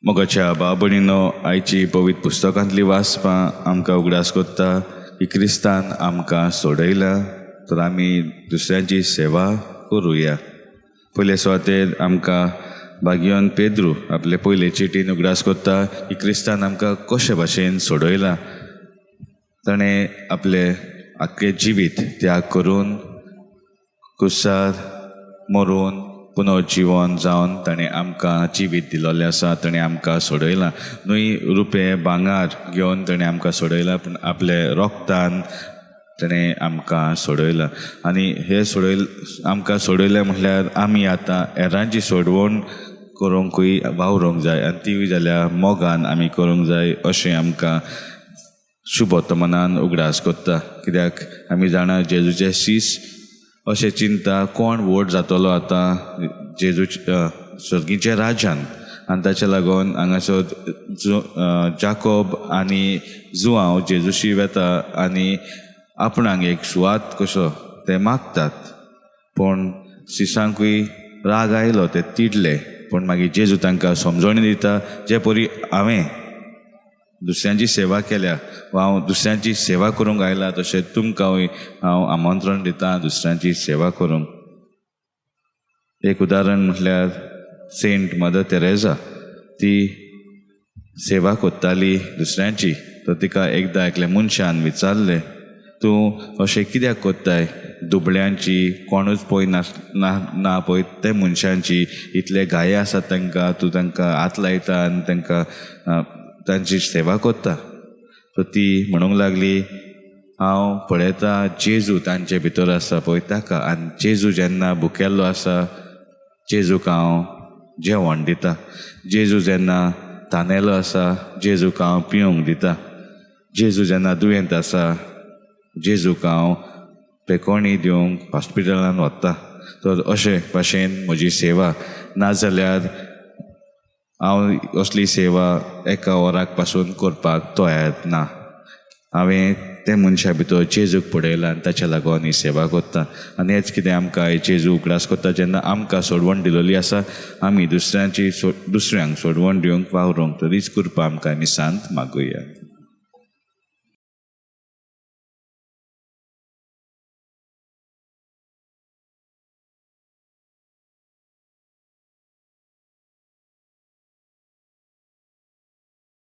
मोगाच्या बाबणीनो, आयची पवित्र पुस्तकांतली वाचपां आमकां उगडास कोत्ता की क्रिस्तान आमकां सोडयला तर आमी दुसऱ्यांची सेवा करुया. पयले सुवातेर आमकां भाग्यवन पेद्रू आपले पयले चिटीन उगडास कोत्ता की क्रिस्तान आमकां कशे भाशेन सोडयला. ताणें आपलें आख्खें जिवीत त्याग करून कुसार मरून पुनर्जिवन जावन ताणें आमकां जिवीत दिलोलें आसा. ताणें आमकां सोडयलां न्हय रुपें भांगर घेवन ताणें आमकां सोडयलां, पूण आपले रोगतान ताणें आमकां सोडयलां. आनी हें आमकां सोडयलें म्हटल्यार आमी आतां हेरांची सोडवण करूंकूय वावरूंक जाय आनी तिवूय जाल्यार मोगान आमी करूंक जाय अशें आमकां शुभवर्तमानान उगडास कोत्ता. कित्याक आमी जाणा जेजूचे शीस अशें चिंता कोण व्हड जातलो आतां जेजू सर्गीच्या राज्यान. आनी ताचे लागून हांगासर जाकोब आनी जुआंव जेजूशी वेता आनी आपणाक एक सुवात कसो ते मागतात. पूण शिसांकूय राग आयलो, ते तिडले. पूण मागीर जेजू तांकां समजणी दिता, जे परी हांवें दुसऱ्यांची सेवा केल्या वा हांव दुसऱ्यांची सेवा करूंक आयला तशें तुमकांय हांव आमंत्रण दिता दुसऱ्यांची सेवा करूंक. एक उदाहरण म्हटल्यार सेंट मदर तेरेजा, ती सेवा करताली दुसऱ्यांची. तर तिका एकदां एकल्या मनशान विचारलें, तूं अशें कित्याक करताय? दुबळ्यांची कोणूच पळय ना पळय ते मनशांची इतले घाये आसात तांकां, तूं तांकां हात लायता आनी तांकां तांची सेवा करता. सो ती म्हणूंक लागली, हांव पळयता जेजू तांचे भितर आसा पळय ताका, आनी जेजू जेन्ना भुकेल्लो आसा जेजूक हांव जेवण दिता, जेजू जेन्ना तानेलो आसा जेजूक हांव पिवंक दिता, जेजू जेन्ना दुयेंत आसा जेजूक हांव पेकोणी दिवंक हॉस्पिटलान वता. तर अशे भाशेन म्हजी सेवा, नाजाल्यार हांव असली सेवा एका वराक पासून करपाक तयार ना. हांवें ते मनशा भितर जेजूक पळयला आनी ताच्या लागून ही सेवा करता. आनी हेच कितें आमकां जेजू उगडास करता, जेन्ना आमकां सोडवण दिलोली आसा आमी दुसऱ्यांची दुसऱ्यांक सोडवण दिवंक वावरूंक तरीच कृपा आमकां मिसांत मागुया.